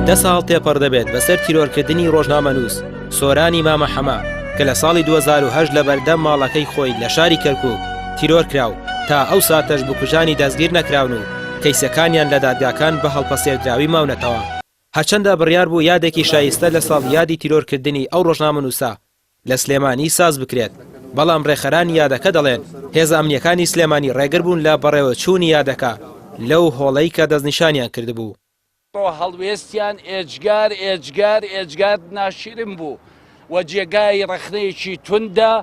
دە ساڵ تێپەڕ دەبێت بەسەر تیرۆرکردنی ڕۆژنامەنووس سۆرانی مامە حەمە کە لە ساڵی 2010 لە بەردەم ماڵەکەی خۆی لە شاری کەرکوک تیرۆر کرا و تا ئەو ساتەش بکوژانی دەستگیر نەکراون و کەیسەکانیان لە دادگاکان بە هەڵپەسێردراوی ماونەتەوە. هەرچەندە بڕیار بوو یادێکی شایستە لە ساڵیادی تیرۆرکردنی ئەو ڕۆژنامەنووسە لە سلێمانی ساز بکرێت، بەڵام ڕێکخەرانی یادەکە دەڵێن، هێزە ئەمنییەکانی سلێمانی ڕێگر بوون لە بەڕێوەچوونی یادەکە لەو هۆڵەی کە دەستنیشانیان کردبوو. هەڵوێستیان ئێجگار ئێجگار ئێجگار ناشیرن بوو و جێگای ڕەخنەیەکی توندە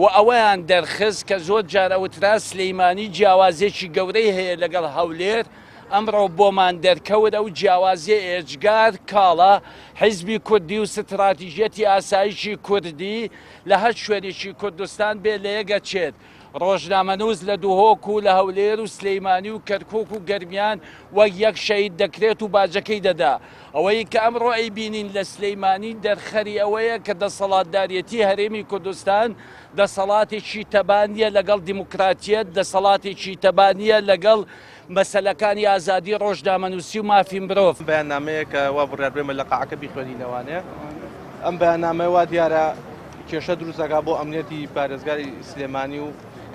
و ئەوەیان دەرخست کە زۆر جار ئەوترا سلێمانی جیاوازیەکی گەورەی هەیە لەگەڵ هەولێر، ئەمڕۆ بۆمان دەرکەوت ئەو جیاوازیە ئێجگار کاڵە، حیزبی کوردی و ستراتیژیەتی ئاسایشی کوردی لە هەر شوێنێکی کوردستان بێ لەیەک ئەچێت، ڕۆژنامەنووس لە دهۆک و لە هەولێر و سلیمانی و کەرکوک و گەرمیان وەک یەک شەهید دەکرێت و باجەکەی دەدا. ئەوەی کە ئەمڕۆ ئەیبینین لە سلیمانی دەرخەری ئەوەیە کە دەسەڵاتداریەتی هەرێمی کوردستان دەسەڵاتێکی تەبا نیە لەگەڵ دیموکراتیەت، دەسەڵاتێکی تەبا نیە لەگەڵ مەسەلەکانی ئازادی ڕۆژنامەنووسی و مافی مرۆڤ. ئەم بەیاننامەیە کە وا بڕیار بێمە لە قاعەکە بیخوێنینەوانێ ئەم بەیاننامەیە وا دیارە کێشە دروست دەکات بۆ ئەمنیەتی پارێزگاری سلێمانی و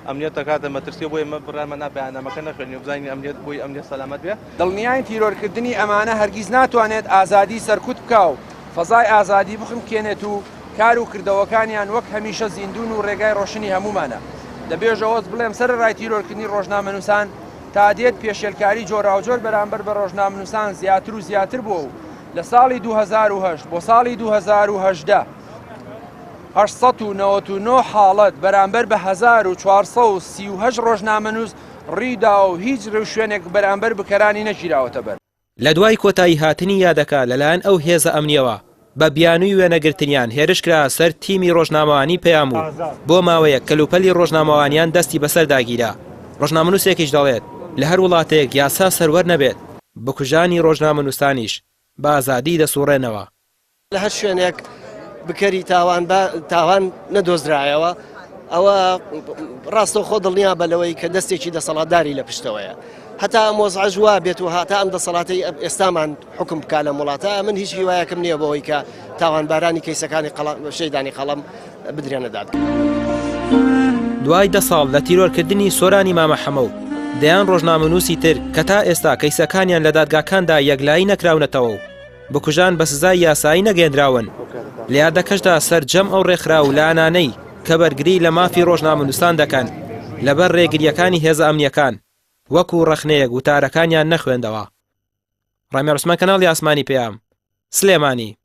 ئەمنیەت دەکاتە مەترسی بۆ ئێمە بڕیارمان نا بەیاننامەکە نەخوێنین و بزانین ئەمنیەت بۆی ئەمنیەت سەلامەت بێ. دڵنیاین تیرۆرکردنی ئەمانە هەرگیز ناتوانێت ئازادی سەرکوت بکا و فەزای ئازادی بخنکێنێت و کار و کردەوەکانیان وەک هەمیشە زیندوون و رێگای رۆشنی هەموومانە. دەبێش ئەوەس بڵێم سەرەڕای تیرۆرکردنی رۆژنامەنووسان تا دێت پێشێلکاری جۆراوجۆر بەرامبەر بە رۆژنامنووسان زیاتر و زیاتر بووە و لە ساڵی 2008 بۆ ساڵی 2018 899 حاڵەت بەرامبەر بە 1438 رۆژنامەنووس ڕوویداوە و هیچ رێوشوێنێک بەرامبەر بکەرانی نەگیراوەتە بەر. لە دوای کۆتایی هاتنی یادەکە لەلایەن ئەو هێزە ئەمنییەوە بە بیانووی وێنەگرتنیان هێرشکرا سەر تیمی ڕۆژنامەوانی پەیام و بۆ ماوەیەک کەلوپەلی ڕۆژنامەوانیان دەستی بەسەردا گیرا. ڕۆژنامەنووسێکیش دەڵێت، لە هەر وڵاتێک یاسا سەروەر نەبێت، بکوژانی ڕۆژنامەنووسانیش بە ئازادی دەسوڕێنەوە. لە هەر شوێنێک بکەری تاوان بە تاوان نەدۆزرایەوە ئەوە ڕاستەوخۆ دڵنیا بە لەوەی کە دەستێکی دەسەڵاتداری لە پشتەوەیە هەتا ئەم وەزعەش وا بێت و هاتا ئەم دەسەڵاتی ئێستامان حکم بکا لەم وڵاتە من هیچ هیوایەکم نییە بەوەی کە تاوانبارانی کەیسەکانی شەیدانی قەڵەم بدرێنە دادگا. دوای دە ساڵ لە تیرۆرکردنی سۆرانی مامە حەمە و دەیان ڕۆژنامەنووسی تر کە تا ئێستا کەیسەکانیان لە دادگاکاندا یەکلایی نەکراونەتەوە و بکوژان بە سزای یاسایی نەگەیەندراون، لە یادەکەشدا سەرجەم ئەو ڕێکخراو و لایەنانەی کە بەرگری لە مافی ڕۆژنامەنووسان دەکەن، لەبەر ڕێگرییەکانی هێزە ئەمنییەکان، وەکو ڕەخنەیەک وتارەکانیان نەخوێندەوە. ڕامیار عوسمان کەناڵی ئاسمانی پەیام، سلێمانی.